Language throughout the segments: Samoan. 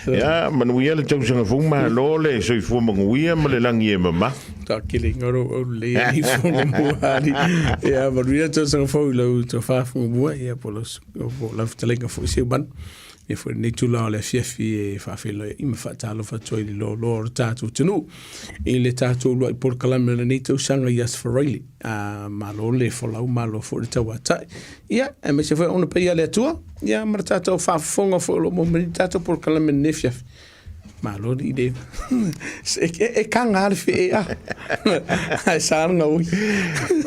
Ia, manuia le tausaga fou, malo le soifua manuia ma le lagi e mama. Taakele ngaro au le ni fonga mua ali. Ia, manuia le tausaga fou i lau tofa fonga mua, ia po lau, po lau fetalaiga foi Seuman. Ia foi lenei tulaga o le afiafi e faafeiloai ma faatalofa atu ai i le loaloa o le tatou atunuu i le tatou uluai polokalame o lenei tausaga i Aso Faraile. Malo le folau, malo foi le tauatai. Ia, aemaise foi auauna paia a le Atua, ia ma le tatou faafofoga foi o lo o maua mai le tatou polokalame i lenei afiafi. Malo alii le e kaga lava le fee a. Ae sa le gaoi.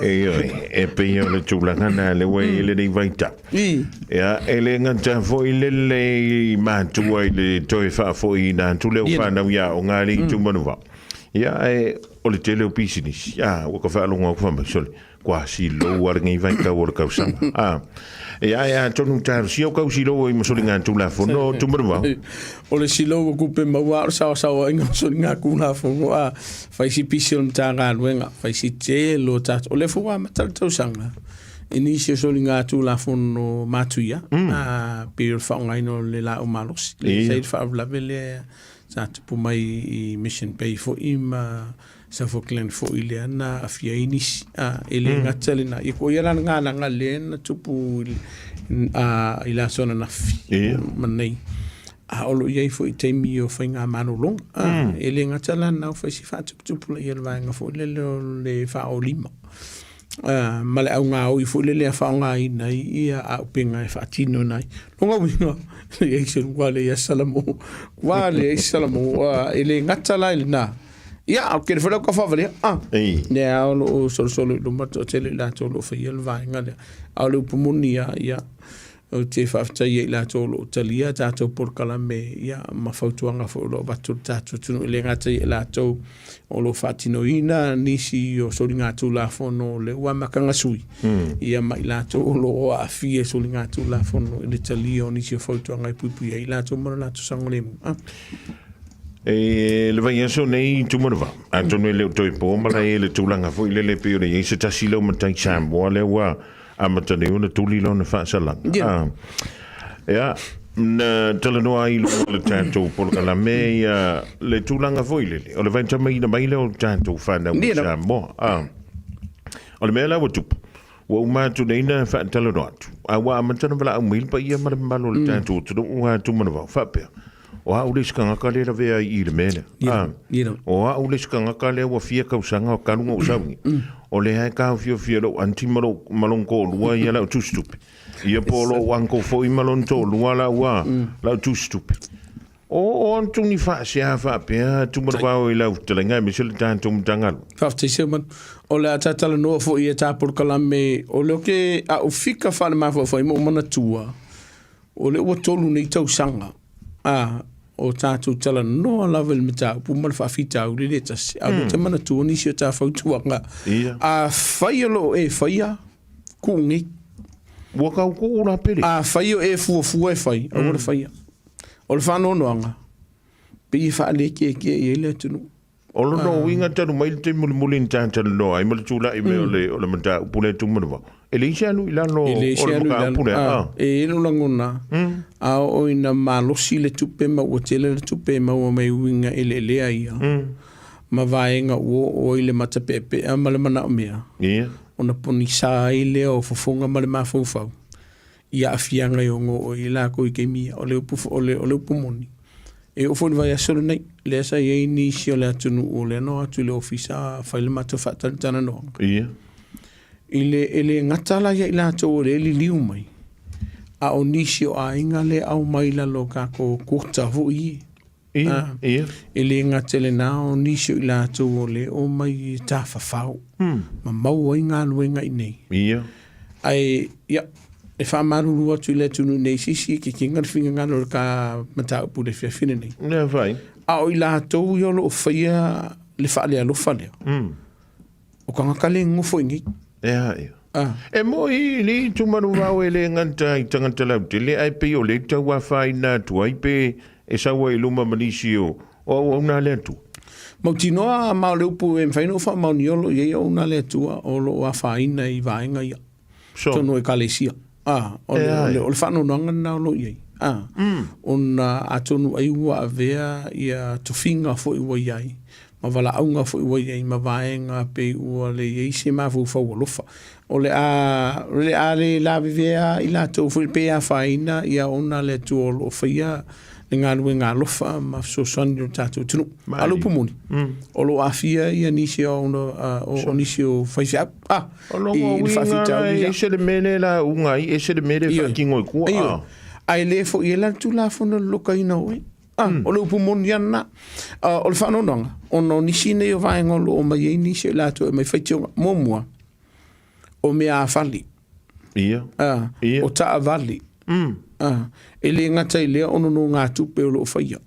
Ioe, e pei o le tulaga lena lea ua i ai lenei vaitau. Ia, e le gata foi le lelei matua i le toe faafoiina atu lea o fanau i aoga a le itumalo. Ia, ae o le tele o pisinisi, a, ua ka faalogo atu fai mai, sole, Kua silou a lenei vaitau o le tausaga. A, e ae atonu talosia o kau silou ai ma soligatulafono o Tumanuvao. O le silou o kupe maua o le saosaoaiga o soligatulafono a fai si pisi o le Matagaluega, fai si tele o tatou. O lea foi ua amata le tausaga i nisi o soligatulafono matuia, a pei o le faaaogaina o le laau malosi, lea sa i le faalavelave lea sa tupu mai i Mission Bay foi ma South Auckland foi lea na aafia ai nisi. A, e le gata lena, ia ko ia la le galaga lea na tupu i le aso ananafi ma nei. A o lo o i ai foi i taimi o faigamalologa. A, e le gata la lena ua fai si faatuputupulaia o le vaega foi lele o le faaolima. A, ma le augaoi foi lele a faaaogaina ai ia auupega e faatinoina ai. Lona uiga, e leai se ua leai Salamo, ua leai Salamo, e le gata la i lena. Ia, ou te le whare ka whawharia. Ah, Ei. Ne a o loo solosolo i luma toatele i latou o loo faia le vaega lea. A o le upu moni lava, ia, ou te faafetai ai i latou o loo talia a tatou polokalame, ia, ma fautuaga foi o lo o avatu i le tatou atunuu. E le gata ia i latou o lo o faatinoina nisi o soligatulafono o lea ua amataga sui, ia ma i latou o lo o aafia i soligatulafono i le talia o nisi o fautuaga e puipui ai i latou ma lo latou saogalemu. Ah. E le vaiaso nei Tumanuvao, atonu e le o toe po ma la e le tulaga foi lele pei ona i ai se tasi lau matai Samoa lea ua amata nei ona tuli lona faasalaga. Yeah. Ia, na talanoa ai i luga o le tatou polokalame ia le tulaga foi lele, o le vaitamaina mai lea o tatou fanau i Samoa. O le mea la ua tupu, ua uma atu nei na faatalanoa atu, a ua amata ona valaau mai le paia ma le mamalu o le tatou atunuu a Tumanuvao, faapea, O au le isi tagata lea e lavea ai i le mea lea. Ia, ia. O au le isi tagata lea ua fia tausaga o talu ona ou sauni. O lea e taofiofia e lou aunty ma lou, ma lona toalua ia lau tusitupe. Ia po o lou uncle foi ma lona toalua lau, lau tusitupe. O o atu ni faasea faapea Tumanuvao i lau fetalaiga aemaise le tatou Matagaluega. Faafetai Seuman. O le a ta talanoa foi i ta polokalame o lea ou te a ou fika faale-mafaufau ma ou manatua, O lea ua tolu nei tausaga a o tatou talanoa lava i le mataupu ma le faafitauli le tasi. A o lea ou te manatua nisi o ta fautuaga. Ia. Afai o lo o e faia, tuu nei. Ua tau tuu la Pele. Afai o e fuafua e fai, aua le faia. O le faanoanoaga, pei e faalekeke i ai le atunuu. O lona uiga talu mai le taimi mulimuli na talanoa ai ma le tulai mai o le o le mataupu lea Tumanuvao, e leai se alu i lalo o le mataupu lea. A, e i ai lou lagona, a oo ina malosi le tupe ma ua tele le tupe e maua mai uiga eleelea ia, ma vaega ua oo ai le matapeapea ma le manaomia, ona ponisa ai lea o fofoga ma le mafaufau i aafiaga e ono oo i ai latou i taimi ia. O le upu, o le, o le upu moni, e oo foi i le vaiaso lenei, lea sa i ai nisi o le atunuu o lea na o atu i le ofisa fai le matou faatalatalanoaga. I le, e le gata la ia i latou o lea e liliu mai, a o nisi o aiga lea e aumai i lalo o tatou quota foi ia. Ia, ia. E le gata i lena, o nisi o i latou o lea e omai e tafafao ma maua ai galuega i inei. Ia. Ae, ia, e faamalulu atu i le atunuu nei, se isi e kekega le finagalo o le ta mataupu i le afiafi lenei. Lea fai. A o i latou ia o lo o faia le faalealofa lea, o tagata le nonofo i inei. Ia, ia. E moi le Tumanuvao e le gata i tagata lautele, ae pei o lea e tau afaina atu ai pe e sau ai i luma ma nisi o auauna a le Atua. Mautinoa ma o le upu e mafai ona ou faamaonia o lo o i ai auauna a le Atua o lo o afaina i vaega ia. So. Totonu o Ekalesia. O le faanoanoaga lena o lo o i ai. a, ona atonu ai ua avea ia tofiga foi ua i ai, ma valaauga foi ua i ai ma vaega pei ua le i ai se mafaufau alofa. O le a, o le a le lavevea i latou foi pe afaina ia ona le Atua o lo o faia le galuega alofa ma fesoasoani i lo tatou atunuu. A o le upu moni, o lo o aafia ia nisi o, o, o nisi o faifeau. Ah, O lona uiga e ese le mea lea lauga ai, ese le mea lea faatino i tua. Ae le foi e la le Tulafono le lokaina o oe. Ah, o le upu moni lava lena. Ah, o le faanoanoaga, ona o nisi nei o vaega o lo o omai ai nisi o i latou e aumai faitioga. Muamua, o meaafali. Ia. Ah, Ia. O taavale. Ah, e le gata i lea o nonogatupe o lo o faia.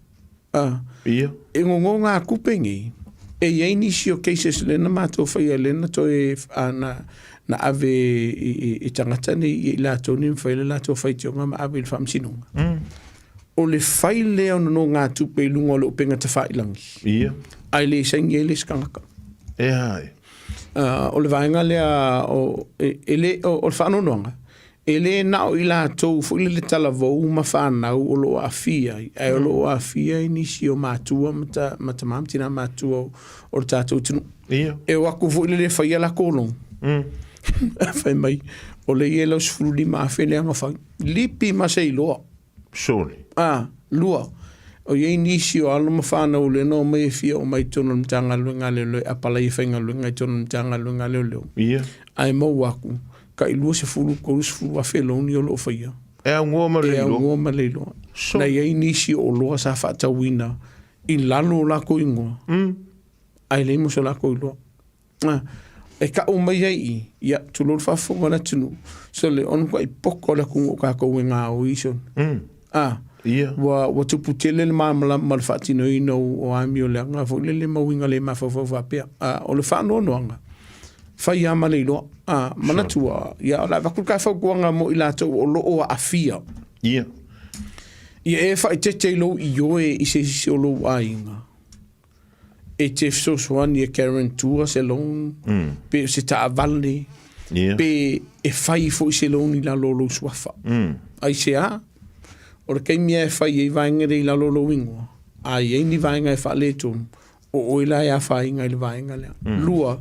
Ah, Ia. E nonogatupe nei, e i ai nisi o cases lea na matou faia lea na toe ah, na, na ave i, i, i tagata nei i latou nei ma fai le latou faitioga ma ave i le faamasinoga. O le fai lea o nonogatupe i luga o le upega tafailagi. Ia. Ae le saini ai le isi tagata. E ai. O le vaega lea o, e, e le, o, o le faanoanoaga, e le na o i latou foi le talavou ma fanau o lo o aafia ai, ae o lo o aafia ai nisi o matua ma, ta, ma tamā ma tinā matua o, o le tatou atunuu. Ia. E o atu foi le le faia lakou loan. Fai mai, o le ia lau 15,000 lea na fai. Lipi ma se iloa. Sole. A, lua, o i ai nisi o alo ma fanau lea na omai e fia omai i totonu o le Matagaluega a Leoleo e apalai e faigaluega i totonu o le Matagaluega a Leoleo. Ia. Ae maua atu, tai 20, 30 afe loan o lo o faia. E aunoa ma le E iloa. aunoa ma le iloa. Sole. Na i ai nisi o oloa sa faatauina i lalo o lakou igoa, ae leai mo so lakou iloa. Ah, e kau mai ai i, ia, tulou le faafofoga a le atunuu, sole, ona matuai poto le atunuu o tatou e gaoi, sole. Ah, Ia. ua, ua tupu tele le malamalama ma le faatinoina o, o amio leaga foi lele ma uiga le mafaufau faapea. Ah, o le faanoanoaga, fai lava ma le iloa. Ah, manatua, ia, o le a avatu le ta fautuaga mo i latou o lo o aafia. Ia. Ia e faaeteete i lou ioe i se isi o lou aiga. E te fesoasoani e guarantor se loan, pe o se taavale, pe e fai foi se loan i lalo o lou suafa. Aisea? O le taimi lava e fai ai vaega nei i lalo o lou ingoa, a i ai ni vaega e faaletonu, o oe la e afaina i le vaega lea. Lua,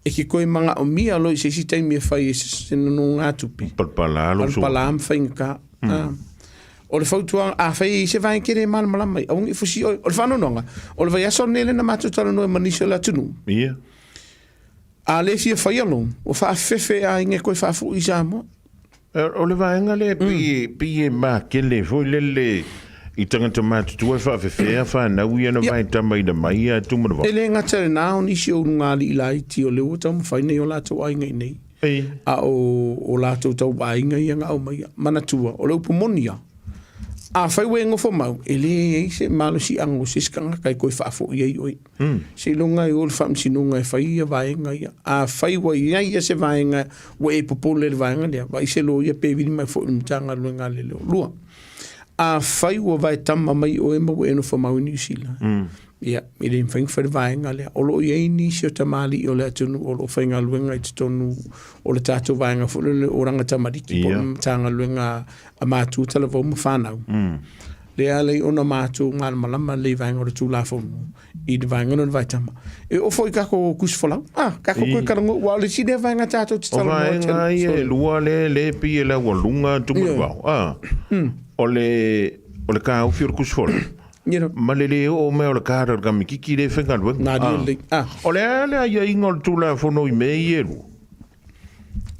e te toe manaomia loa i se isi taimi e fai ai se nonogatupe. Palapala lou suafa. Palapala ma faigata. O le fautuaga, afai e i ai se vaega e te le malamalama ai, aua ne i fusi oe. O le faanoanoaga, o le vaiaso lenei lea na matou talanoa ai ma nisi o le atunuu. Ia. A le fia faia loan, ua faafefefe e aiga e toe faafoi i Samoa. O le vaega lea pei, pei e makele foi lele i tagata matutua e faafefea fanau ia na vaetamaina mai ia Tumanavao. E le gata i lena, o nisi o ulugalii laiti o lea ua taumafai nei o latou aiga i inei. A o o latou tauaiga ia na aumaia. Manatua, o le upu moni lava, afai ua e nofo mau, e leai se malosiaga o se isi tagata e toe faafoi ai oe. Seiloga e o i le faamasinoga e fai ia vaega ia. Afai ua i ai ia se vaega ua e popole i le vaega lea, vaai se loia pe vili mai foi i le Matagaluega a Leoleo. Lua, afai ua vaetama mai oe ma ua e nofo mau i Niu Sila, ia, e le mafai ona fai le vaega lea. O lo o i ai nisi o tamalii o le atunuu o lo o faigaluega i totonu o le tatou vaega foi lele o Oranga Tamariki po o le Matagaluega a matua talavou ma fanau. Lea e ala ai ona matou malamalama lelei i vaega o le Tulafono i le vaega lea o le vaetama. E oo foi i tatou tusi folau, a, tatou toe talanoa, aua o le isi lea vaega tatou te O talanoa vaega tele. ia e lua lea lea e pei e laualuga Tumanavao, a, o le o le taofi o le tusi folau ma le le oo mai o le kara o le kamititi lea e faigaluega. Malie lelei. A. O le a le aiaiga o le Tulafono i mea ia e lua?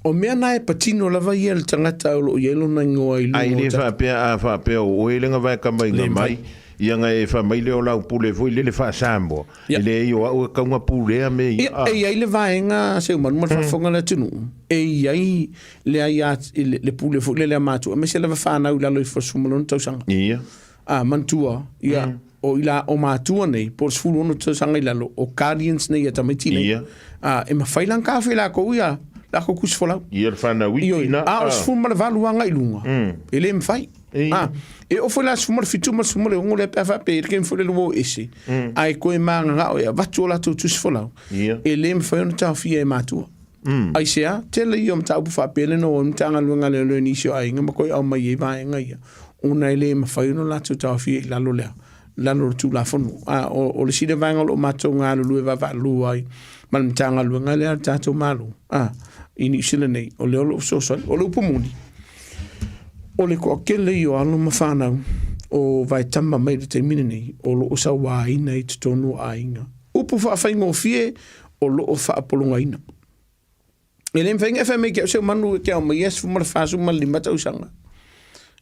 O mea na e patino lava ia le tagata o lo o i ai lona igoa i luga Ai o le ta- faapea a faapea o oe le gavae kamaiga Le mai, ia na e fai mai lea o lau pule foi lele faa-Samoa, Ia. e leai o au e taunga pulea mea ia. Ia, e i ai le vaega Seumanu ma le faafofoga a le atunuu, e i ai le aia, le, le pule foi lele a matua, aemaise lava fanau i lalo ifo o le 16 tausaga. Ia. A, manatua, ia, o ila, o matua nei, po o le 16 tausaga i lalo, o guardians nei a tamaiti nei. Ia. A, e mafai la ona taofi e latou ia lakou tusi folau. Ia le fanau iti Ioe, na. a o le 18 agai i luga, e le mafai. Ia. A, e oo foi la 17 ma le 16 lea pe a faapea i le taimi foi lele ua o ese, ae toe magagao e avatu o latou tusi folau, Ia. e le mafai ona taofia e matua. Aisea? Tele ia o mataupu faapea le na o ai Matagaluega a Leoleo i nisi o aiga ma toe aumai ai vaega ia. ona e le mafai ona latou taofia i lalo lea, lalo o le Tulafono. A, o, o le isi lea vaega o lo o matou galulue vaavaalua ai ma le Matagaluega lea a le tatou Malo, a, i Niu Sila nei, o lea o lo o fesoasoani. O le upu moni, o le toatele ia o alo ma fanau o vaetama mai i le taimi lenei, o lo o sauaina i totonu o aiga. Upu faafaigofie, o lo o faapologaina. E le mafai ona e fai mai ke au se manu e te ao mai ia 14, 15 tausaga.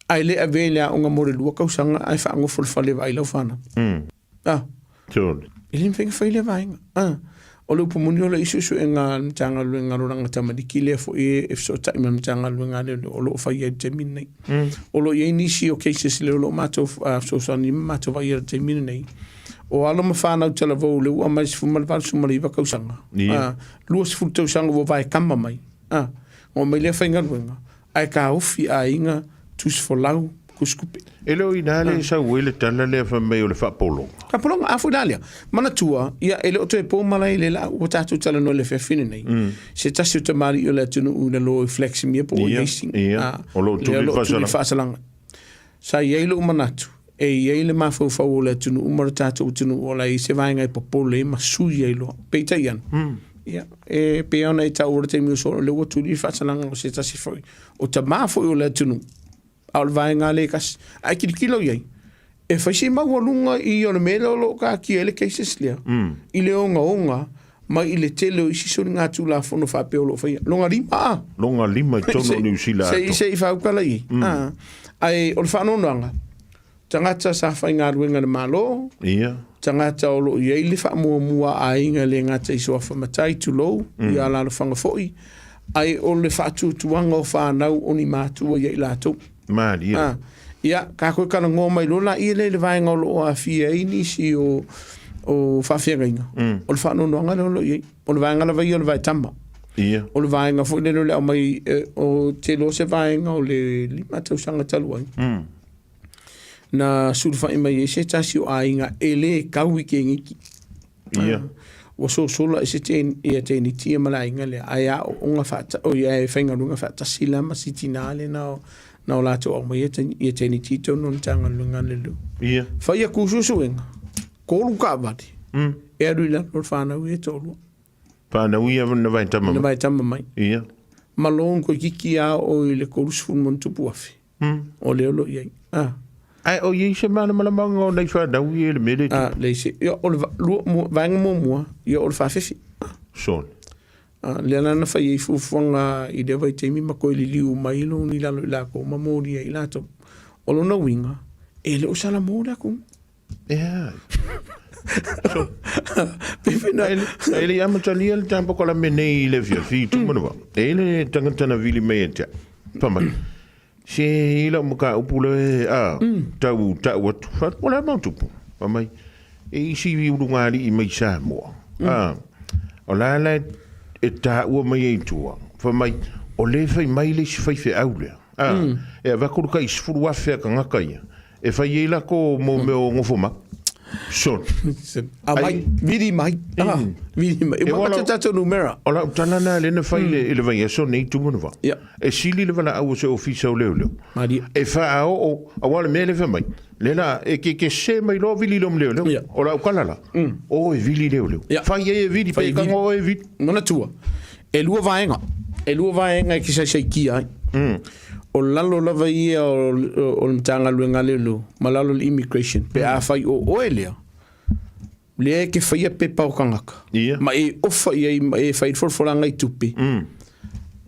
Ae le avea i le aoga mo le 2 tausaga ae faanofo i le fale e vaai lau fanau. Ah. Sure. E le mafai ona fai lea vaega. Ah. O le upu moni o le isi suesuega a le Matagaluega o le Olaga Tamaliki lea foi e fesootai ma le Matagaluega a Leoleo o lo o fai ai i le taimi lenei. O lo o i ai nisi o cases lea o lo o matou fesoasoani ma matou vaaia i le taimi lenei. O alo ma fanau talavou lea ua aumai i le 18, 19 tausaga. Ia. 20 tausaga ua vaekama mai, a, ona omai lea faigaluega, ae taofi aiga, tusi folau, tusi tupe. E le o ina le sau ai le tala lea fai mai o le faapologa. Faapologa, a foi la lea, manatua, ia e le o toe po malae i le laau ua tatou talanoa i le afiafi lenei, se tasi o tamalii o le atunuu i lalo i Flaxmere po o Hastings, a, o lo o tuli le faasalaga. Sa i ai lou manatu, e i ai le mafaufau o le atunuu ma le tatou atunuu o la e i ai se vaega e popole ai ma sui ai loa. Peitai ane, ia, e pei ona e taua i le taimi ua sola, o lea ua tuli le faasalaga o se tasi foi o tama foi o le atunuu, a o le vaega lea e tasi. Ae tilotilo i ai, e fai si maualuga i o le mea lea o lo o taatia ai le cases lea, i le ogaoga mai i le tele o isi soligatulafono faapea o lo o faia. Loga lima a? Loga lima i totonu o Niu Sila atoa. Se i faautala i ai. Ae o le faanoanoaga, tagata sa faigaluega i le Malo, Ia. tagata o lo o i ai le faamuamua a aiga e le gata i suafa matai, tulou, i alalofaga foi, ae o le faatuatuaga o fanau o ni matua ia i latou. Malie. Ah, ia, ka koe talanoa mai loa laia lea i le vaega o lo o aafia ai nisi o, o faafeagaiga. O le faanoanoaga lea o lo o i ai. O le vaega lava ia o le vaetama. Ia. O le vaega foi lea o le aumai, o te iloa se vaega o le 5 tausaga talu ai. Na sulufai mai ai se tasi o aiga e le kau i keniki. Ia. Ua sosola ese te, ia teniti ia ma le aiga lea, ae aooga faata, o ia e faigaluega faatasi la ma si tinā lea na o, na o latou aumaia ia teniti i totonu o le Matagaluega a le Leoleo. Ia. Fai aku suesuega, tolu taavale, e alu i lalo o le fanau ia e toalua. Fanau ia na vaetama mai. Na vaetama mai. Ia. Ma loan toeitiiti lava oo i le 30 ma ona tupu afe. O lea o lo o i ai. Ah. Ae o i ai se malamalamaaga o nai fanau ia i le mea lea e tupu? Ah, leai se. Ia, o le lua, mua, vaega muamua, ia o le faafefe. Sure. Ah, lea la na fai ai fuafuaga i lea vaitaimi ma toe liliu mai loan i lalo i latou ma molia ai latou. O lona uiga, e le o Salamo le atunuu. Ea. So, e le amatalia le tāpokalame nei i le afiafi i Tumanawa. E le tangata na vili mai e te au. Fai mai, se i lau mataupu le, a, tau tau atu, fai atu, o le a mau tupu? Fai mai, e isi ulugalii mai Samoa, a, o la la e taua mai ai i tua, fai mai, o le fai mai le isi faifeau lea, a, e avatu le tai 10,000 a tagata ia, E fai ai lako mo mea o nofo ma. Son. A mai, vili mai. Ah, vili mai. E wala tatou numera. O lau tala na le na fai le le vai aso nei tumu na va. E sili le vala au se ofisa o leo leo. Maria. E fa o o a wala me le fa mai. Le la e ke ke se mai lo vili lo leo leo. O lau kala la. O e vili leo leo. Fai e vili pe ka o e vili. Mona tua. E lua vaega. E lua vaega e kisaisaikia ai. O lalo lava ia o, o le Matagaluega a Leoleo ma lalo o le Immigration, pe afai o oe lea, lea e ke faia pepa o tagata, ma e ofa i ai ma e fai le folafolaga i tupe,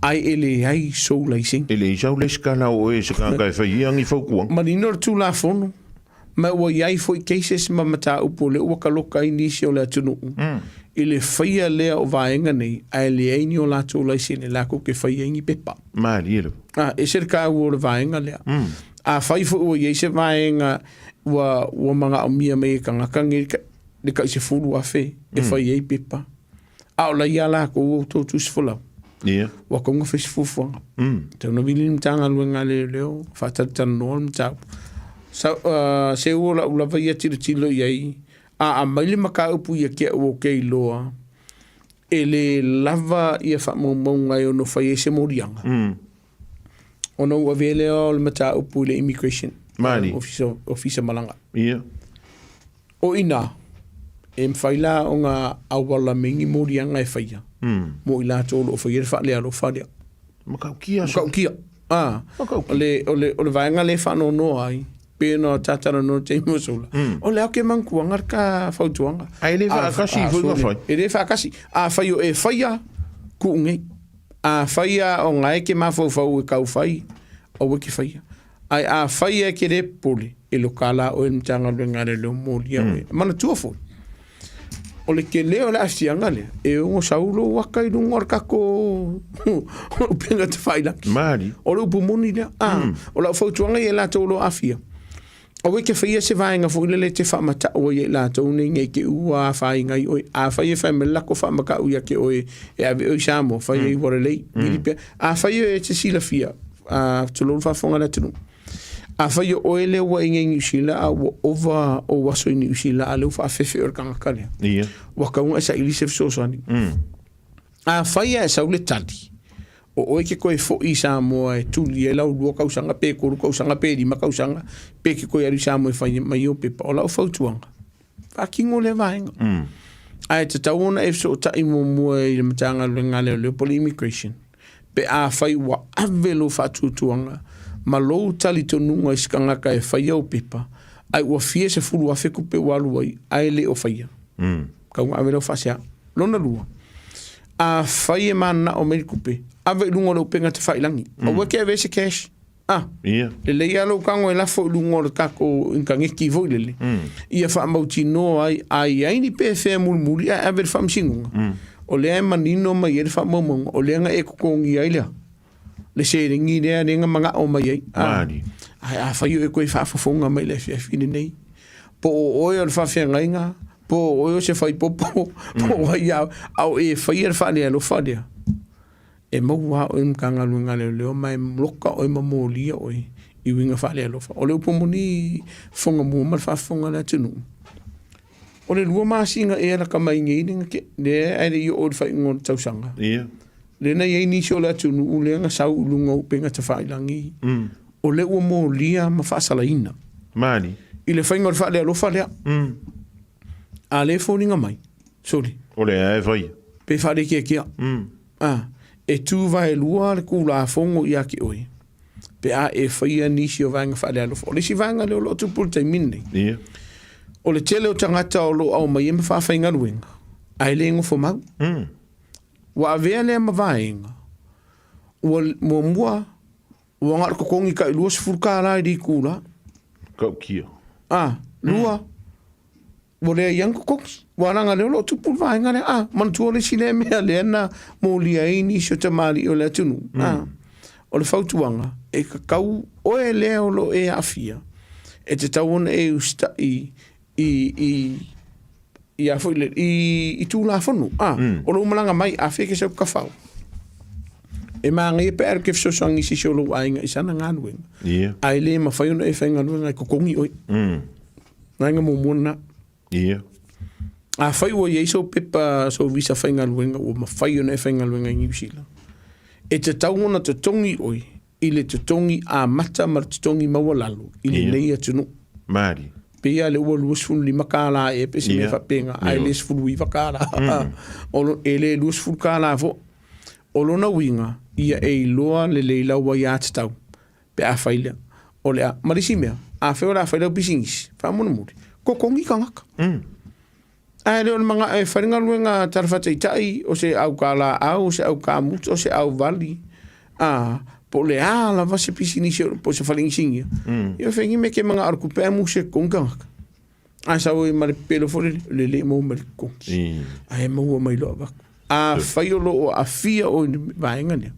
ae e leai sou laisene. E leai sau lesikala o oe e se tagata e fai ia ni fautuaga. Manino le Tulafono, Ma ua i ai foi cases ma mataupu o lea ua kaloka ai nisi o le atunuu i le faia lea o vaega nei ae leai ni o latou laisene latou te faia ai ni pepa. Malie lava. A, ese le taua o le vaega lea. Afai foi ua i ai se vaega ua, ua manaomia mai e tagata nei le tai 10,000 e fai ai pepa, A o laia lakou o outou tusi folau. Ia. Ua tau na fai se fuafuaga. Tau na vili le Matagaluega a Leoleo, faatalatalanoa le mataupu. Sa, uh, seu o lau lava ia tilotilo i ai, a aumai le mataupu ia te au ou te iloa, e le lava ia faamaumauga e ono fai ai se moliaga. Ona ou avea lea o le mataupu i le immigration. Mali. Ofisa, ofisa malaga. Ia. O ina, e mawhai la o ngā awala me ngi morianga e whaia. Mo i latou o lo o whaia le whaalealofa lea. Makaukia. Makaukia. Ah, Makaukia. o le, o le, o le vaega le whaanonoa ai, pe no tātara no te imo sola. O le au ke mankuanga le ka fautuanga. Ai le whaakasi A- a- fo sole. whai. E le whaakasi. A whai o e whaia, ku ngei. A whaia o ngai ke mawhauwhau e kau whai, o wiki whaia. Ai a whaia ke re pole, e lo kala o e mtanga le ngare le mōlia mm. Mana tua foi. O le ke leo le afianga lea, e ongo saulo waka i lunga o le kako o penga te whailaki. Mari. O le upu moni lea. Ah, O lau fautuanga i e latou lo afia. O e ke whaia se vaenga fo ile le te whamatau ai e latou nei ngei ke ua a whainga i oi. A whai e whai me lako whamakau ia ke oe e ave oi Samoa, whai e i warelei. Mm. A whai e te silafia, a tulolu whafonga le atunu. A whai o oe le ua inge i New Zealand, a ua ova o waso i New Zealand, a leu whaafefe o le kangaka lea. Ia. Ua kaunga e sa ili se fesoasoani. A whai a e sau le tali, o oe ke koe fo'i i Samoa e tuli ai lau lua kausanga, pe kolu kausanga, pe lima kausanga, pe ke koe alu i Samoa e whai mai o pepa. O lau fautuanga, whakingo le vaenga. Ae tatau ona e feso'ota'i muamua i le Matagaluega a Leoleo po o le Immigration pe afai ua ave lou faatuatuaga ma lou talitonuga i se tagata e faia ou pepa, ae ua fia 10,000 tupe ua alu ai ae le o faia. Tau ave lau faasea. Lona lua, afai e mananao mai le tupe, ave i luga o le upega tafailangi. Aua e te ave se cash. Ah, Ia. lelei lava lou tago e lafo i luga o le tatou initaneti foi lele, ia faamautinoa ai, a i ai ni pefea mulimuli ae ave i le faamasinoga, o lea e manino mai ai le faamaumauga, o lea na e totogia ai lea, le seleni lea lea na manao mai ai. Ah, Mali. ae afai o e koe faafofoga mai le afiafi lenei, po o oe o le faafeagaiga, po o oe o se faipopo, po o ai a, a o e faia le faalealofa lea, E maua oe i le Matagaluega a Leoleo ma e loka oe ma molia oe i uiga faalealofa. O le upu moni fofoga mua ma le faafofoga a le atunuu, o le lua masina ea laka mai nei lea na tea, lea ae le i oo i le faaiuga o le tausaga. Ia. Lea na i ai nisi o le atunuu lea na sau i luga o upega tafailangi, o lea ua molia ma faasalaina. Mali. I le faiga o le faalealofa lea. A lea e foliga mai, sole. O lea e faia. Pe faalekeakea. A, e tū vaelua le Tulafono ia te oe, pe a e faia nisi o vaega faalealofa. O le isi vaega lea o lo o tupu i le taimi lenei, Ia. o le tele o tagata o lo o aumai ai ma faafaigaluega, ae le nofomau. Ua avea lea ma vaega, ua muamua, ua na o le totogi tai $20 i le itula. Tautia. A, lua, Ua leai lava ni totogi. Ua laga lea o lo o tupu le vaega lea. A, manatua le isi lea mea lea na molia ai nisi o tamalii o le atunuu. A, o le fautuaga, e tatau oe lea o lo o e aafia, e tatau ona e usitai i, i, i a foi le, i, i Tulafono. A, o lou malaga mai, afea e ke sau kafao. E māngaia pe a ke fesoasoani i se isi o lou aiga i sana galuega. Ia. Ae le mafai ona e faigaluega e totogi oe. Vaega muamua lena. Ia. Afai ua i ai sou pepa, sou visa faigaluega ua mafai ona e faigaluega i New Zealand, e tatau ona totogi oe i le totogi amata ma le totogi maualalo i lenei atunuu. Maari. Pei lava lea ua $25 ea pe se mea faapena, ae le $19. E le $20 foi. O lona uiga, ia e iloa lelei lau aiatatau Pe a fai lea, o le a, ma le isi mea, afai o le a fai lau pisinisi, faamolemole, totogi tagata. Ae le o le mana'o e fai le galuega tala faataitai, o se aukalaau, o se aukamutu, o se auvali, a, po o le a lava se pisinisi po o se fale inisinia, ia fai ni mea ke mana'o le tupe ae musu e totogi tagata. Ae sau ai ma le pepelo foi lele, o le le maua mai le totogi. Ae maua mai loa avatu. Afai o lo o aafia oe i le vaega lea,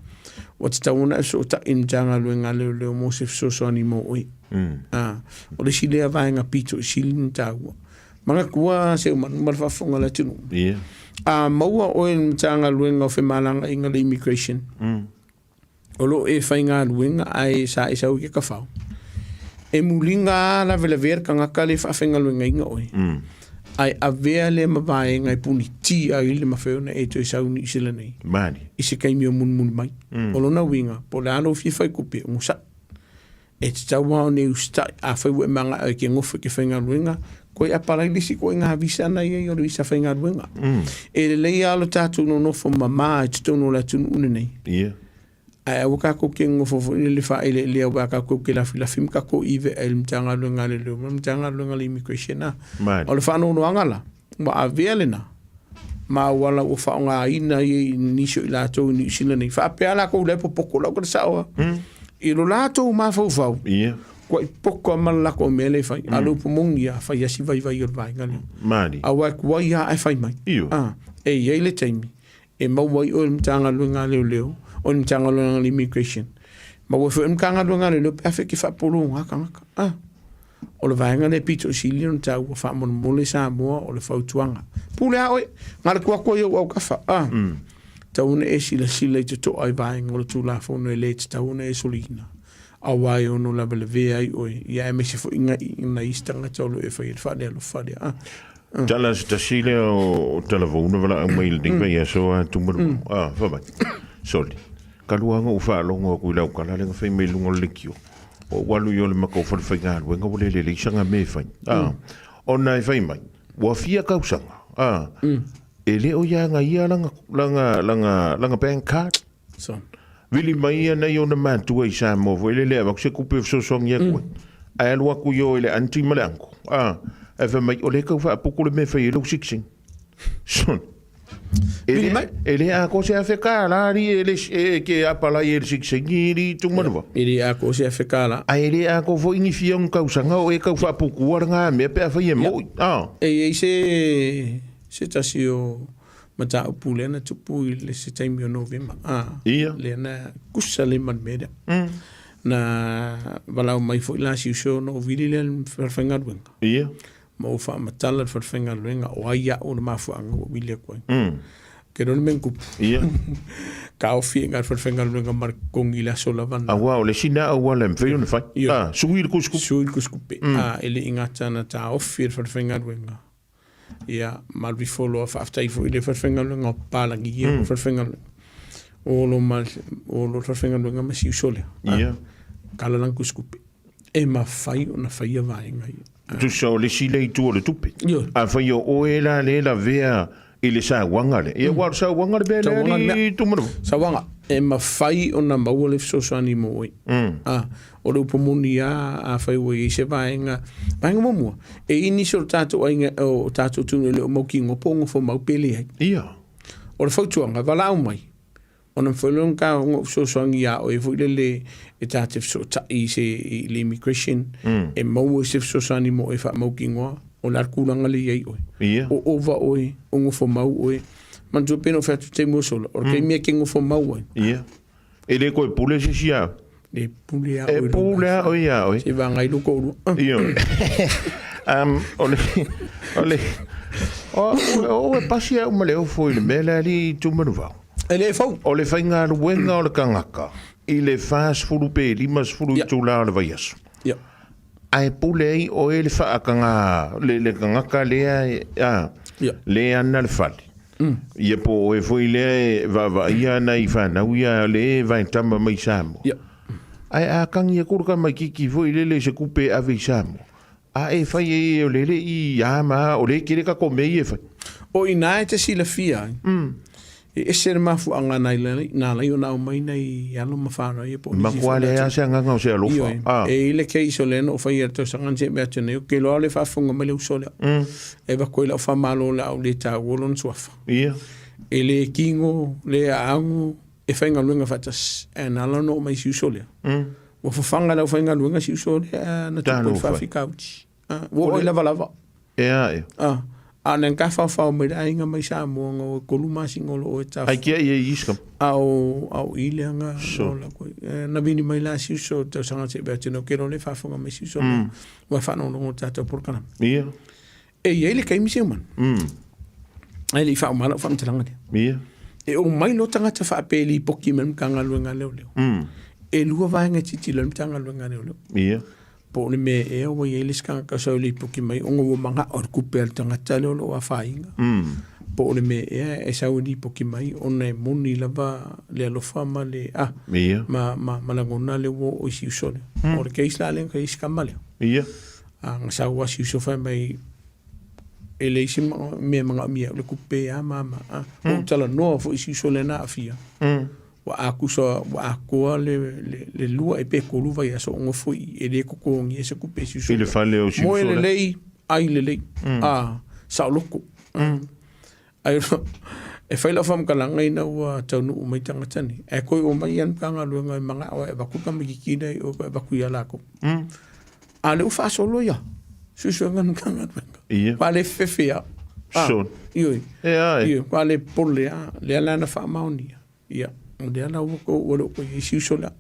ua tatau ona e fesootai i le Matagaluega a Leoleo mo se fesoasoani mo oe. A, o le isi lea vaega pito i sili ona taua. Manatua Seumanu ma le faafofoga a le atunuu. A maua oe i le Matagaluega o Femalagaaiga le Immigration, o lo o e faigaluega ae sa e sau i ke kafao, e muliga a lavelavea le tagata le faafaigaluegaina oe, ae avea lea ma vaega e puniti ai le mafai ona e toe sau i Niu Sila nei Mali. i se taimi o mulimuli mai. O lona uiga, po o le a lou fia fai kupe, onosai. E tatau lava ona e usitai, afai ua e mana'o e ke gofo i ke faigaluega, koe apalai le isi koe ngā visa na i ai o le visa faigaluega. E lelei lava lo tatou nonofo mamā i totonu o le atunuu lenei. Ae aua kakou ke nonofo foi lele faaeleelea aua kakou ke lafilafi ma kakou ivea i le Matagaluega a Leoleo ma le Matagaluega a le Immigration a. O le faanoanoaga la, ua avea lena ma auala ua faaaogaina ai e nisi o i latou i Niu Sila nei. Faapea lakou la e popoto lau kata sao a. I lo latou mafaufau, kua i poko a ma le lakou mea lea e fai. A o le upu moni a, fai a si vaivai o le vaega lea. Aua e tuai a ae fai mai. E i ai le taimi e maua ai oe i le Matagaluega a Leoleo, o le Matagaluega a le Immigration. Maua ai foi e le Matagaluega a Leoleo pe afai e te faapologa tagata. Ah, o le vaega lea pito i sili ona taua faamolemole Samoa o le fautuaga. Pule a oe, na le tuu atu ai i ou autafa. Ah, tatau ona e silasila i totoa i vaega o le Tulafono e le tatau ona e soliina aua e ono lavelavea ai oe, ia aemaise foi nai isi tagata o lo o e faia le faalealofa lea. Ah. Tala se tasi lea o talavou na valaau mai i lenei vaiaso a Tumalu. Ah, fai mai. Soli. Talu lava ona ou faalogo atu i lau tala lea na fai mai i luga o le leitio. Ua ou alu i o i le matou falefaigaluega ua le lelei sana mea e fai. Ah, ona e fai mai, ua fia tausaga. Ah, e le o ia na ia lana, lana, lana, lana bank card. So. Vili mai ia nei ona matua i Samoa foi lele e avatu se kupe e fesoasoani atu ai. Ae alu atu i o i le aunty ma le uncle. Ah, ae fai mai, o lea e tau faaputu le mea e fai ai lou 16. Son. E Vili le, mai. e le atoa se afe kālā li e, le, e ke apalai e le 16 i li Tumanuva. E le atoa se afe kālā. Ae le atoa foi ni fia ona tausaga o e tau faaputua lena mea pe afai e moi. Ah. E i ai se, se tasi o mataupu lea na tupu i le se taimi o Novema, a, lea na kusa lea ma le mea lea. Na valaau mai foi la si uso ona ou vili lea i le falefaigaluega. Ma ou faamatala le falefaigaluega o ai au o le mafuaaga ua ou vili atu ai. Ke iloa le mea na tupu. Taofi ai i ina le falefaigaluega ma le totogi i le aso lava lena. Aua o le isi lena auala e mafai ona fai. Sui le tusitupe. Sui le tusitupe. E le i gata na taofi e le falefaigaluega. Ia, ma alu ifo loa, faafetai foi i le falefaigaluega o papalagi ia, mm. falefaigaluega. O lo ma, o lo falefaigaluega ma si uso lea. Ia. Kala lana tusitupe. E mafai ona faia vaega ia. Tusa o le isi lea itu o le tupe. Ioe. Afai o oe la lea e lavea i le sauaga lea. Ia, aua o le sauaga le mea lea Sauaga le mea. i Tumanawa. Sauaga, e mafai ona maua le fesoasoani mo oe. Ah, o le upu moni lava, afai ua i ai se vaega, vaega muamua, e i ai nisi o le tatou aiga, o tatou atunuu e le o mautinoa po o nofo mau pe leai. Ia. O le fautuaga, valaau mai, ona mafai loa ona ou fesoasoani ia oe foi lele e ta te fesootai i se i le immigration, e maua se fesoasoani mo oe e faamautinoa o le a le tulaga lea e i ai oe. Ia. O ova oe, o nofo mau oe. Manatua pei ona ou fai atu i le taimi ua sola, o le taimi e te nofo mau ai. Ia. E le toe pule se isi ia oe. E pule a oe. E pule a oe ia oe. Se vagai lo toalua. Ioe. O le, o le, o, o, e pasi au ma le ofo i le mea lea alii Tumanuvao. E le fou. O le faigaluega o le tagata i le 40 pe 50 itula o le vaiaso. Ia. Ae pule ai oe le faataga, le tagata lea, a, le ana le fale. Ia po o oe foi lea e vaavaaia nai fanau ia le vaetama mai Samoa. Ia. Ae a tagi atu le tamaititi foi lele i se tupe e ave i Samoa, a e fai ai e o le le i a ma a, o lea e tele tatou mea ia e fai. O i ina e te silafia ai, e ese le mafuaaga na ala ai ona aumai nai alo ma fanau ia po o nisi foi. Matua leai lava se agaga o se alofa. Ioe, e i ai le case o lea na ou faia i le tausaga na se'e atu nei, ou te iloa o lea e faafofoga mai le uso lea. E avatu ai lau faamalo o le a ou le taua lona suafa. Ia. E le kino, le aano, e faigaluega faatasi. Ae na ala ona oo mai si uso lea. Ua fafaga e le aufaigaluega si uso lea na tupu ai le faafitauli. Ua oo i lavalava. Ea ea. A na ka whawhao mai le aiga mai Samoa nga o kolu masina o lo o e taf. Ai kia ia i iska. A o, a o i lea nga. So. La koe. Na vini mai la si uso tausaga te vea tino ke le whawhanga mai si uso. Ua whanongongo tātou porokalama. Ia. E i ai le kaimi se umana. Ai le i whaumala o whantalanga lea. Ia. E o mai lo tangata whaapeli i poki me Matagaluega a Leoleo. E lua vaega titilo i le Matagaluega a Leoleo. Ia. Po o le mea ea ua i ai le isi tagata sa lipoki mai ona ua mana'o i le tupe a le tagata lea o lo o afaina. Po o le mea ea e sau e lipoti mai ona e moni lava le alofa ma le a ma ma ma lagona lea ua oo i si uso lea. O le case la lea na fai ai si tama lea. A na sau lava si uso fai mai e leai se mea e manaomia o le tupe a ma ma a. Ua ou talanoa foi i si uso lea na aafia. Ua akusa ua atoa le le le 2 ea pe 3 vaiaso o nofo i i e le totogia se tupe i si uso I le fale o si Moe uso lea. lelei, ai lelei. A, saoloto. Ai e fai lau faamatalaga ina ua taunuu mai tagata nei, ae toe omai lava le Matagaluega e manao e avatu le tamaitiiti lea i o e avatu ia latou. A o lea ua faasolo ia suesuega a le Matagaluega. Ia. Ua le fefe lava. Sure. Ioe. E a e. Ioe, ua le popole lava. Lea la na faamaonia. Ia, o lea la ua tou ua le o toe i ai si uso lea.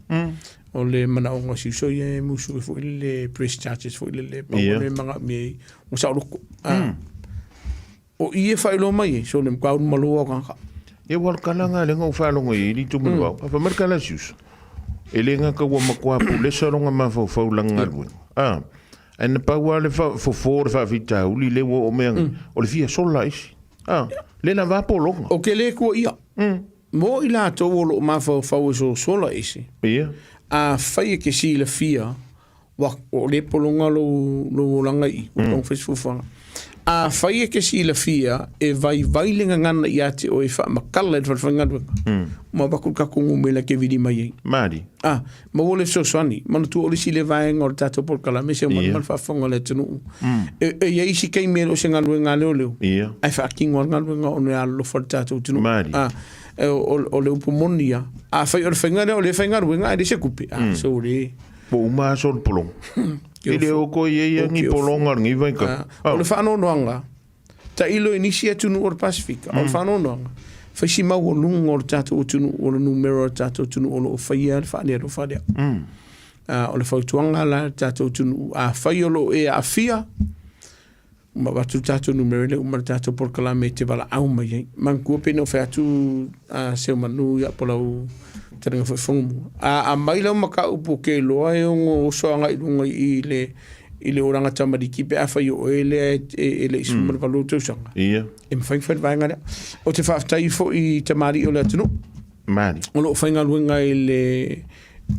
O le manaoga o si uso ia e musu ai foi lele press charges foi lele pau Ia. le manaomia ai ua saoloto. Ah. O i e faailoa mai ai, so le matua ulu malo lava o tagata. Ia ua kala nga le nga u faalogo i ai li tumu le vao. Fai mai le kala a si uso. E le gata ua matua pulesa lona mafaufau i lana galuega. Ah, ae na pau lava le fofo o le faafitauli lea ua oo mai ai, o le fia sola isi. Ah, le lava pologa. O ke le kua ia. Mo i latou o loo mafaufau e sosola ese. Ia. Afai e ke silafia, ua, o le pologa lou, lou olaga i, ua taumafai se fuafuaga. Afai e ke silafia, e vaivai le gagana ia te oe e faamatala i le falefaigaluega, ma avatu le tatou numera e te vili mai ai. Malie. Ah, maua le fesoasoani. Manatua o le isi lea vaega o le tatou polokalame se omai ma le faafofoga a le atunuu. E, e i ai isi taimi e le o se galuega a leoleo, ae faatino lava le galuega ona e alolofa le tatou atunuu. Malie. Ah, e, o, o, o le upu moni ia, afai o le faiga lea o lea e faigaluega ae leai se tupe, ah, so le... Po uma aso o le pologa. E le o koe i ai ia ni pologa o lenei vaitau. Ah, o le faanoanoaga, Tailo i nisi atunuu o le Pasefika, o le faanoanoaga, fai si maualuga o le tatou atunuu, o le numera o le tatou atunuu o lo o faia le faalealofa lea. O le fautuaga la i le tatou atunuu, afai o lo o e aafia, ma avatu le tatou numera lea uma le tatou polokalame e te valaau mai ai. Manatua pei ona ou fai atu Seumanu ia po o lau fetalaiga foi Fonomua, a aumai lau mataupu ou te iloa e ono oso agai i luga i le i le olaga tamaliki pe afai o oe lea e le i 18 ou tausaga. Ia. E mafai ona fai le vaega lea. Ou te faafetai foi i tamalii o le atunuu. Malie. O lo o faigaluega i le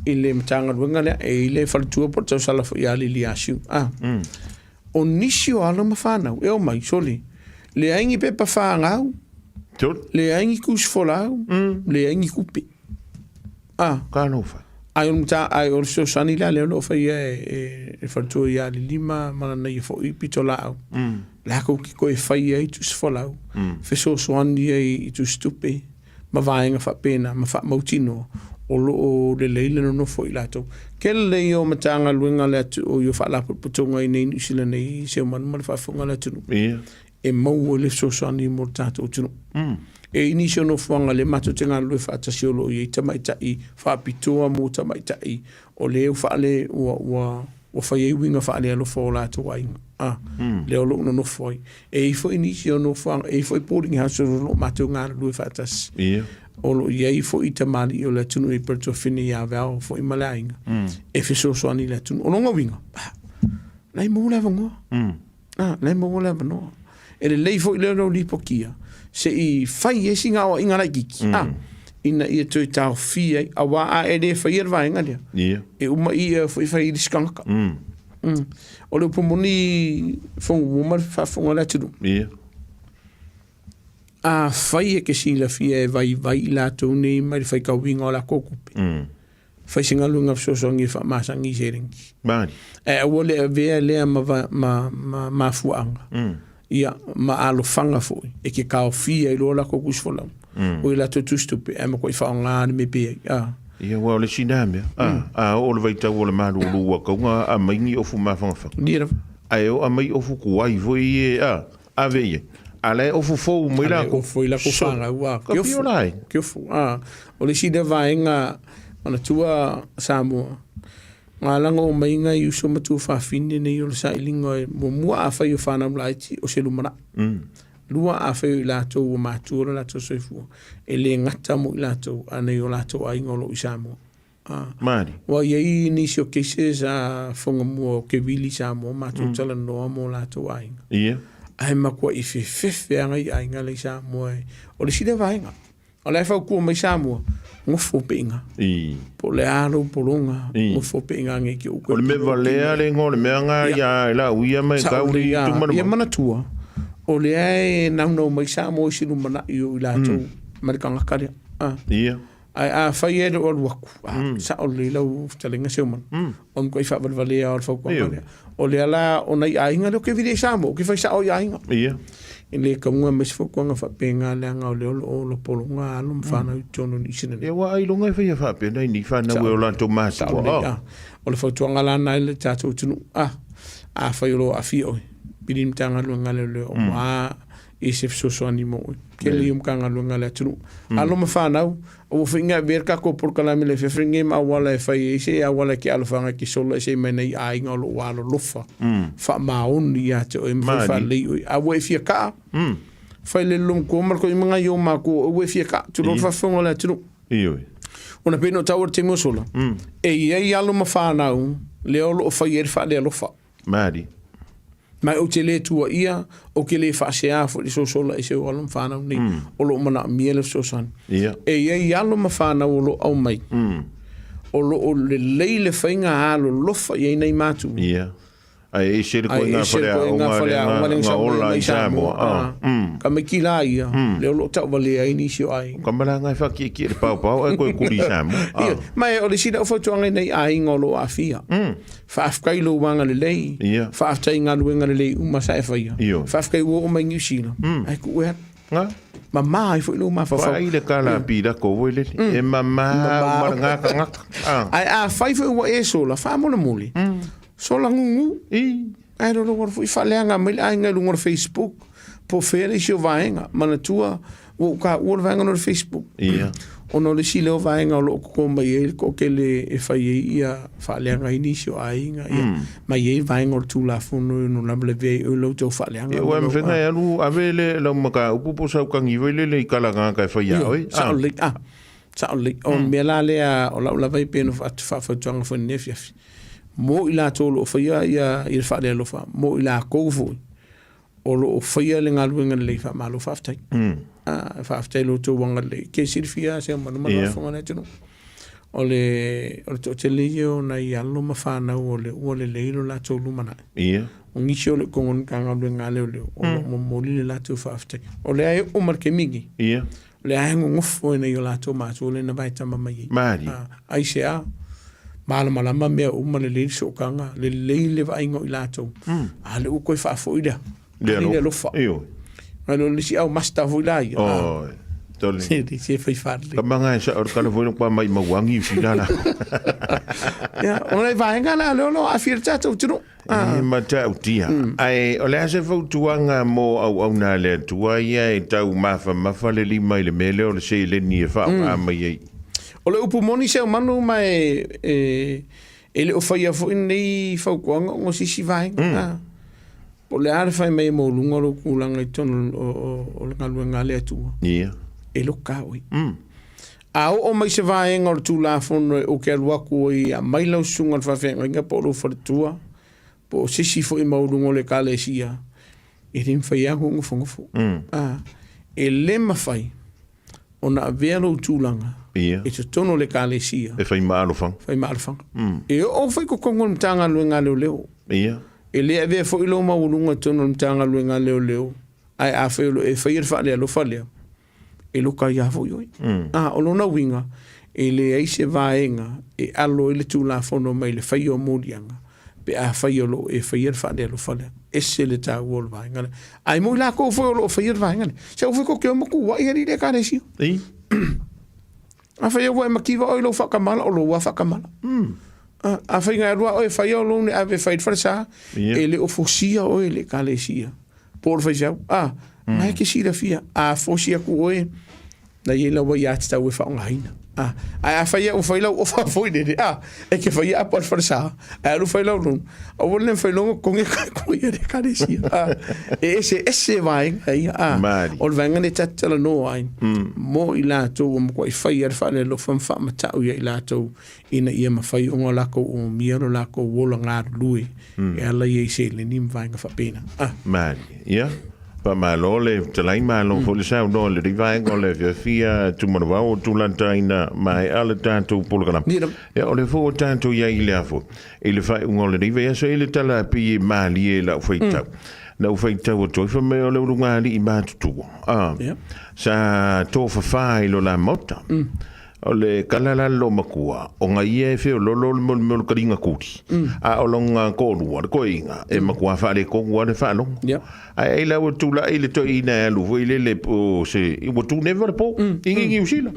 i le Matagaluega lea, e i le faletua po o le tausala foi ia Lili Asiu. Ah. O nisi o alo ma fanau e omai, sole, leai ni pepa fanau, leai ni tusi folau, leai ni tupe. Ah. Talofa. Ai o le mata, ai o le fesoasoani la lea o lo o faia e, e, e faletua ia Lili ma, ma lana ia foi pitolaau. Lakou ki koe faia ai tusi folau, fesoasoani ai i tusi tupe, ma vaega faapena, ma faamautinoa, o lo o lelei le nonofo i latou. Kele lelei o Matagaluega le atu, o ia Faalapotopotoga i nei Niu Sila nei, Seumanu ma le faafofoga a le atunuu. Ia. E maua ai le fesoasoani mo le tatou atunuu. E i ai nisi o nofoaga lea matou te galulue faatasi o lo o i ai tamaitai faapitoa mo tamaitai o lea ua faale, ua, ua, ua fai ai uiga faalealofa o latou aiga, a, lea o lo o nonofo ai. E i ai foi nisi o nofoaga, e i ai foi boarding houses o lo o matou galulue faatasi. Ia. O lo o i ai foi tamalii o le atunuu i Pertuafine ia Val foi ma le aiga e fesoasoani i le atunuu. O lona uiga, la e maua le avanoa. Ah, la e maua le avanoa. E lelei foi lea o lou lipotia, se i fai ai sina aoaiga laitiiti, ah, ina ia toe taofia ai, aua a e le faia le vaega lea, Ia. e uma i ia foi fai i le isi tagata. O le upu moni Fono ma le faafofoga a le atunuu. Ia. Afai e te silafia e vaivai i latou nei mai le faitauina o latou tupe, Fai se galuega fesoasoani e faamasani i seleni. Malie. Ae aua le avea lea ma, ma, ma, ma mafuaaga. Ia, ma alofaga foi e ke taofia ai loa latou tusi folau. O i latou tusi tupe, ae matuai faaaoga le mea pe ai. A. Ia, aua o le isi na mea. A, a oo le vaitau o le malulu ua tatau ona aumai ni ofu mafanafana. Ia lava. Ae oo aumai ofu tuai foi ia, a, ave i ai. A la e ofu fou mai lakou. Ofu i lakou fanau, a. Ka pio la ai. Ke ofu, a. O le isi lea vaega, manatua Samoa, ngā langa o mai ngai uso ma tuafafine nei o le sailiga e muamua afai o fanau laiti o se lumanai. Lua afai o i latou ua matua lo latou soifua, e le gata mo i latou, a nei o latou aiga o lo o i Samoa. Malie. Ua i ai nisi o cases a Fogamua o Kevili Samoa matou talanoa mo latou aiga. Ia. Ae matuai fefefe lava nai aiga la i Samoa e, o le isi lea vaega. O la e fautua mai Samoa, nofo pea i ina. Po o le a lou pologa, nofo pea i ina nei te i ua O le mea valea le igoa o le mea na ia e lauia ma e tau i tuma Ia manatua, o lea e naunau mai Samoa i se lumanai o i latou ma le tagata lea. Ae afai e le o alu atu, sao lelei lau fetalaiga Seumanu, o le matuai faavalevalea o le fautuaga lea. O lea la, o nai aiga lea ou te vili ai Samoa, ou te fai sao i aiga. E le tatau ona aumai se fautuaga faapena leaga o lea o lo o lopologa alo ma fanau i totonu o Niu Sila nei. Ia aua ailoga e faia faapena i ni fanau e o latou matua. Sao lelei. O le fautuaga la lena i le tatou atunuu, afai o lo o aafia oe, pili le Matagaluega a Leoleo aua i se fesoasoani mo oe. Tele ia o Matagaluega a le atunuu. Alo ma fanau, aua foi ne i avea le tatou polokalame i le afiafi lenei ma auala e fai ai se auala e te alofaga e te sola ese ai mai nai aiga o lo o alolofa faamaoni ia te oe ma fai faalelei oe. A ua e fia kaa, fai le lolomatua ma le toeaina nai ou matua ua e fia kaa, tulou le faafofoga a le atunuu. Ioe. Ona pei ona ou taua i le taimi ua sola, e i ai alo ma fanau lea o lo o fai ai le faalealofa. Malie. Ma ou te le tuuaia, ou te le faasea foi i le sosola ese o alo ma fanau nei, o lo o manaomia le fesoasoani. E i ai alo ma fanau o lo o aumai, o lo o lelei le faiga alolofa i ai nai matua. Ia. Ae ese le koinga faleaoga lea na ola i Samoa. Tamaiti la ia, lea o lo o tauvalea ai nisi o aiga. O ka malaga e whakiekie le paopao ae koe kuli i Samoa. Ia, ma o le isi lau fautuaga i nai aiga o lo o aafia. Faafetai i lou agalelei, faafetai i galuega lelei uma sa e faia, faafetai ua oo mai Niu Sila, ae tuu e alu. Mama ai foi lou mafaufau. Vaai le kala a Pilako foi lele, e mama uma le gatagata. Ae afai foi ua e sola, faamolemole, sola gugu. Ae lou alu foi faaleaga mai le aiga i luga o le Facebook, po o fea le isi o vaega. Manatua, ua ou taua le vaega lea o le Facebook. Ia. Ona o le isi lea o vaega o lo o toto mai ai le toatele e fai ai ia faaleaga ai nisi o aiga, ia, ma i ai vaega o le Tulafono e ono lavelavea ai oe lau tau faaleaga. Ia, ua mafai e alu ave le lau mataupu po o sau tagi foi lele i kalagata e fai ia oe. Sao lelei, ah, sao lelei. O le mea la lea o lau lava e pei ona faafautuaga foi i lenei afiafi, mo i latou o lo o faia ia le faalealofa, mo i latou foi o lo o faia le galuega lelei, faamalo faafetai. Ah, faafetai i lo outou agalelei. Ke silafia se manu ma yeah. le atunuu. O le o le toatele ia o nai alo ma fanau o le ua lelei lo latou lumanai. Ia. O nisi o le kongo ni Matagaluega a leoleo, o lo o momoli le latou faafetai. O lea e oo ma le taimi lenei. Ia. O lea e gogofo i nai o latou matua lea na vaetama mai ai. Malie. Aisea? Malamalama mea uma, lelei le sootaga, lelei le vaaiga o i latou. A lea ua toe faafoi lea. Le alofa. Le alofa. Ioe. Nai lo le isi au master foi la ia. Oi. Tole. Se se fai faalelei. Ka manga e sa o le kala foi kwa mai mauangi i fila la. Ia, o le vaega la lea o lo o aafia le tatou atunuu. E matautia. Ae o le a se fautuaga mo auauna a le Atua ia e tau mafamafa le lima i le mea lea o le seleni e faaaoga mai ai? O le upu moni seumanu ma e, e, e le o faia foi lenei fautuaga ona o se isi vaega. Mm. Po o le a le fai mai e maualuga lou tulaga i totonu o, o, o le galuega a le Atua. Ia. E loka oe. Mm. A oo mai se vaega o le Tulafono e ou te alu atu ai e aumai lau susuga i le faafeagaiga po o lou faletua, po o se isi foi maualuga o le Ekalesia, e le mafai lava ona ou nofonofo. A, e le mafai ona avea lou tulaga Ia. i totonu o le Ekalesia E fai ma alofaga. fai ma alofaga. E oo foi i totonu o le Matagaluega a Leoleo. Ia. E le avea foi lou maualuga i totonu o le Matagaluega a Leoleo, ae afai o lo o e faia le faalealofa lea, e loka ai lava foi oe. A, o lona uiga, e leai se vaega e alo ai le Tulafono mai le faia o moliaga pe afai o lo o e faia le faalealofa lea. Ese le taua o le vaega lea. Ae mo i latou foi o lo o faia le vaega lea, se aua foi tou te o ma tuuai alii le Ekalesia. Afai ua e mativa oe i lou faakamala, o lou lava faakamala. Afai na e alu lava oe e faia o lou ne ave e fai i le falesa, e le o fosia oe e le Ekalesia. Po o le faifeau, a, na e te silafia, a fosi atu oe, na i ai lau aiatatau e faaaogaina. A, ae afai au ua fai lau ofa foi lele, a, e ke faia apo a le falesa, ae alu fai lau loan, aua le mafai loa ona totogi e koe ia le ekalesia. A, e eseese vaega ia, a, Malie. o le vaega lea ta te talanoa ai, mo i latou ua matuai faia le faalealofa ma faamatau ia i latou ina ia mafai ona latou omia lo latou ola galulue e ala ia i seleni ma vaega faapena. A. Malie. Ia, faamalo le fetalai, malo foi le saunoa i lenei vaega o le afiafi a Tumanavao o tulataina maea le tatou polokalame. Ia. Ia, o lea foi ua tatou i ai i le afo, i le faaiuga o lenei vaiaso, e i le tala pei e malie i lau faitau. Na ou faitau atu ai, fai mai o le ulugalii matutua, a, Ia. sa tofafa i lo la maota. O le kala la le loomatua, ona ia e feololo le mea o le kaliga kuli, a o lona toalua, le toeaina, e matua faaletonu lava le faalogo. Ae ai la ua tulai le toeaina e alu foi lele po o se, ua tuneva le po i Niu Sila.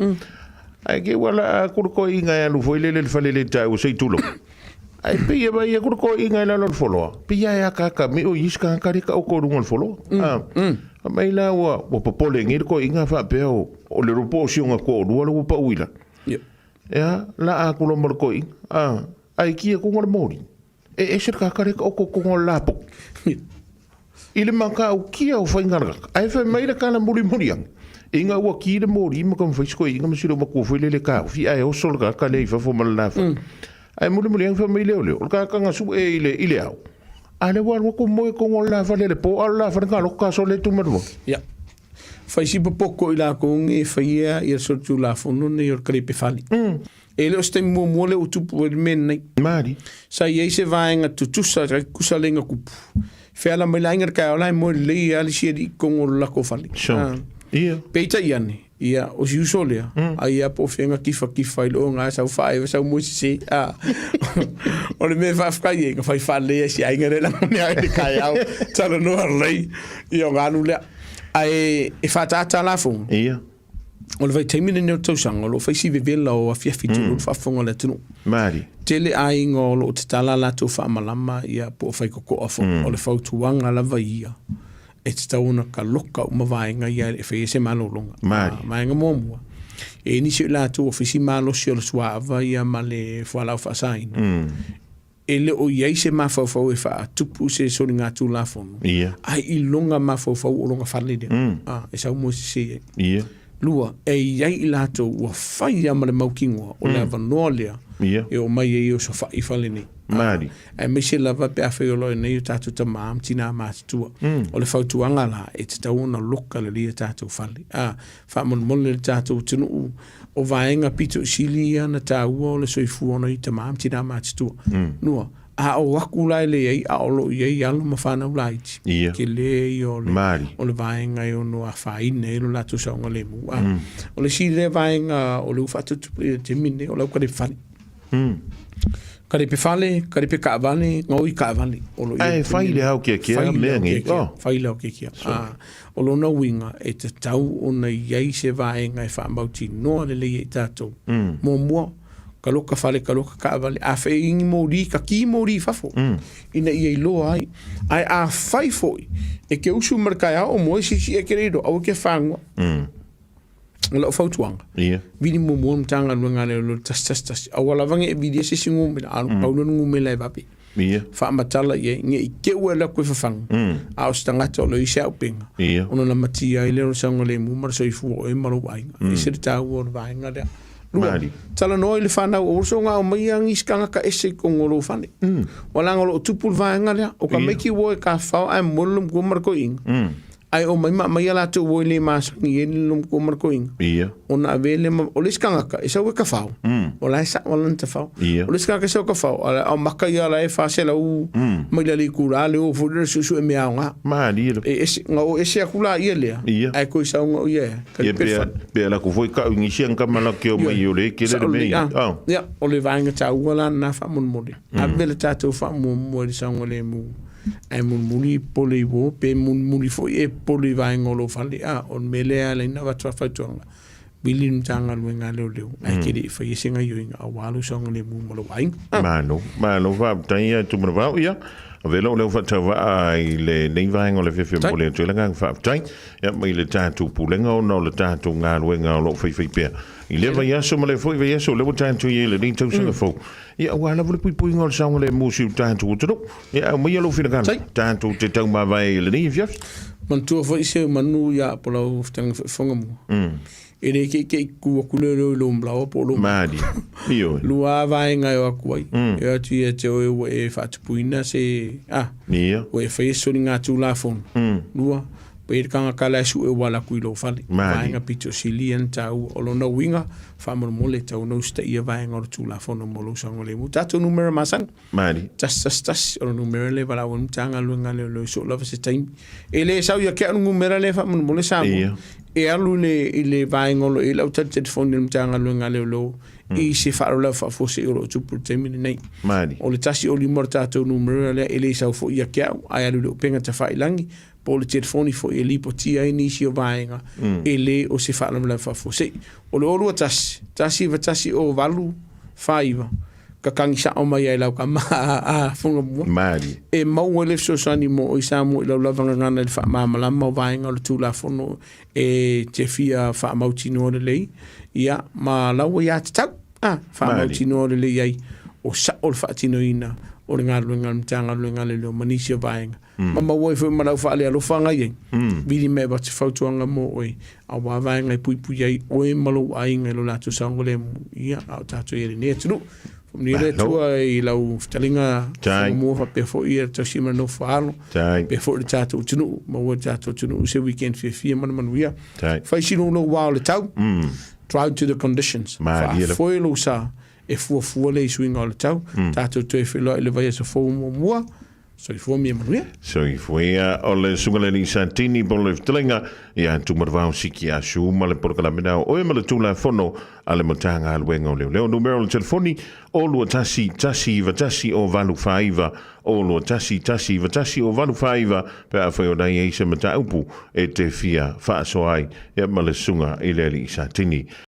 Ae te i ua laa atu le toeaina e alu foi lele i le faleletae ua se i tulou. Ae pei e vaai atu le toeaina i lalo o le foloa, pei lava e akaaka mai o i isi tagata lea e taoto i luga o le foloa. Fai mai la ua popole nei le toeaina faapea o O le ropo o si ona toalua lea ua pau i lalo. Ia. Ea, laa atu loa ma le toeaina. A, ae ki atu le moli. E ese le tagata lea e taoto i totonu o le lapoki. I le matautia o faigaluega, ae fai mai le tala mulimuli ane, ina ua ki le moli ma taumafai si toeaina ma si loomatua foi lele e taofi ae oso le tagata lea i fafo ma le lafai. Ae mulimuli ane fai mai lea o lea, o le tagata na sue i le ao, a lea ua alu atu moe i totonu o le lafale i le po, a o le lafale na loka sole tu ma lua. Ia. Fai si popoto i lakou nei e faia ia le solitulafono nei o le kalepe fale. E le o se taimi muamua lea ua tupu ai le mea lenei. Malie. Sa i ai se vaega tutusa, tutusa lea na tupu. Feala mai le aiga i le taeao la e moe lelei lava le isi alii i totonu o le latou fale. Sure. Ia. Peitai ane, ia, o si uso lea, ai a po o fea na kifakifai i le oga sau faaeva sau moe sese. A, o le mea e faafetai ai, na fai faalelei ai si aiga lea lagone ai le taeao, talanoa lelei, ia ona alu lea. Ae e faaataata lafoga. Ia. O le vaitaimi lenei o le tausaga, o lo o fai si vevela o afiafi tulou le faafofoga a le atunuu. Malie. Tele aiga o lo o tatala a latou faamalama ia po o faikokoa foi. O le fautuaga lava ia, e tatau ona kaloka uma vaega ia e fai ai se malologa. Malie. Vaega muamua, e i ai nisi o i latou ua fai si malosi o le suaava ia ma le fualaau faasaina. E le o i ai se mafaufau e faatupu se soligatulafono, Ia. ae i lona mafaufau o lona fale lea, a, e sau moe sese ai. Ia. Lua, e i ai i latou ua fai lava ma le mautinoa o le avanoa lea Ia. e omai ai e osofai i fale nei. Malie. Aemaise lava pe afai o lo o i nei o tatou tama ma tina matutua. O le fautuaga la, e tatau ona loka lelei a tatou fale. A, faamolemole le tatou atunuu, o vaega pito i sili ia na taua o le soifua o nai tama ma tina matutua. Lua, a o aku la e leai a o lo o i ai alo ma fanau laiti, Ia. tele ia o le, Malie. o le vaega e ono afaina ai lo latou saogalemu. A, o le isi lea vaega o lea ua faatutupu i le taimi lenei, o le aukalepe fale. Kalepe fale, kalepe taavale, gaoi taavale. O lo o i ai Ae le fai taimi le lenei. haokeakea Fai le mea nei. haokeakea, Oh. fai le haokeakea. A, o lona uiga, e tatau ona i ai se vaega e faamautinoa lelei ai tatou. Muamua, kaloka fale, kaloka taavale. Afai e i ai ni moli, ka ki moli i fafo, ina ia iloa ai. Ae afai foi, e ke usu ma le taeao o moe sisi e ke le iloa, aua ke fagoa. O lau fautuaga, Ia. vili muamua le Matagaluega a Leoleo i le 111, aua lava ne i vilia se isi numera, a pau lea o le numera e vave. Ia. Faamatala i ai, ne i te i ua alu atu e fafaga, a o se tagata o lo o i ai se auupega, Ia. ona lamatia ai lea o le saogalemu ma le soifua o oe ma lou aiga. E ese le taua o le vaega lea. Lua, Malie. talanoa i le fanau, aua soona aumaia nisi tagata ese i totonu o lou fale. Ua leaga o lo o tupu le vaega lea, o ka maiki ua e tafafao ae momoli le matua ma le toeaina. Ae omai ma aumai a latou ua e le masani ai le matua ma le toeaina. Ia. Ona ave lea ma, o le isi tagata e sau e tafao, o la e sao lana tafao. Ia. O le isi tagata e sau e tafao, a o maka ia la e 400 maila le itula le o foi lea suesue mea aoga. Malie le. E ese, na o ese atu la ia lea, Ia. ae toe sau na o ia e. Ka Ia pe pe, fale. pe ala ku foi kau nisi ang kamala ke o mai o le ke le Sao me. lelei, ah. Ah. Ia, o le vaega taua la lena faamolemole. Ave le tatou faamuamua i le saogalemu. Ae mulimuli pole i uo, pe mulimuli foi e pole i vaega o lou fale, a o le mea lea e ala ai ona avatu fautuaga. Vili le Matagaluega a Leoleo, ae te le i faia se gaioiga aua lou saogalemu ma lou aiga. Malo, malo faafetai ia Tumanavao. Ia, avea lou leo faatauvaa i lenei vaega o le afiafi e momoli atu ai le agaga faafetai ia mai le tatou Pulega ona o le tatou galuega o lo o faifaipea i lea vaiaso ma lea foi vaiaso o lea ua tatou i ai i lenei tausaga fou. Ia, aua lava le puipuiga o le saogalemu o si o tatou atunuu. Ia, aumaia lou finagalo tatou te taumavae i lenei afiafi. Manatua foi se manu ia Apolau fetalaiga foi fofoga mua. E le keikei tu atu leoleo i lou malaoa po o lou Maali. Ioe. Lua vaega e o atu ai. E o atu ia te oe ua e faatupuina se a Ia. ua e faia se soliga tulafono. Lua, pei le tagata la e sue ua alu atu i lou fale. Maali. Vaega pito sili ia na taua. O lona uiga, faamolemole e tatau ona usitaia vaega o le tulafono mo lou saogalemu. Tatou numera masani. Maali. 111 o le numera lea e valaau ai le Matagaluega a Leoleo i soo lava se taimi. E le sau ia te au le numera lea faamolemole Samoa. Ia. E alu i le, i le vaega o lo o i ai lau tali telefoni a le Matagaluega a Leoleo i se faalavelave faafuasei o lo o tupu i le taimi lenei. Maali. O le 105 le tatou numera lea, e le sau foi ia te au, ae alu i le upega tafailagi po o le telefoni foi e lipotia ai nisi o vaega e le o se faalavelave faafuasei. O le 021 191 08 49 Kakagi sao mai ai lau tama a Fugamua. Malie. E maua ai le fesoasoani mo oe Samoa i lau lava gagana i le faamalamalama o vaega o le Tulafono e te fia faamautinoa lelei, ia, ma lau aiatatau, a, faamautinoa lelei ai o sao le faatinoina o le galuega a le Matagaluega a Leoleo ma nisi o vaega. Ma maua ai foi ma lau faalealofa na i ai. Vili mai avatu se fautuaga mo oe, aua vaega e puipui ai oe ma lou aiga i lo latou saogalemu, ia, a o tatou i ai i lenei atunuu. Faamanuia le Atua i lau fetalaiga Solomua faapea foi le tausi ma le nofo alo, faapea foi le tatou atunuu. Maua e le tatou atunuu se weekend fiafia ma le manuia. Fai sili lou ua o le tau, drive to the conditions. Faafoe lou sa e fuafua lea i suiga o le tau. Tatou toe feiloai i le vaiaso fou muamua. Soifua ma ia manuia. Soifua ia o le Susuga le Alii Satini po o le Fetalaiga ia Tumarevao Siki Asu ma le polokalame na o oe ma le Tulafono a le Matagaluega o Leoleo. Numera o le telefoni o 21 191 o 849 o 21 191 o 849 pe afai o na i ai se mataupu e te fia faasoa ai ia ma le Susuga i le Alii Satini.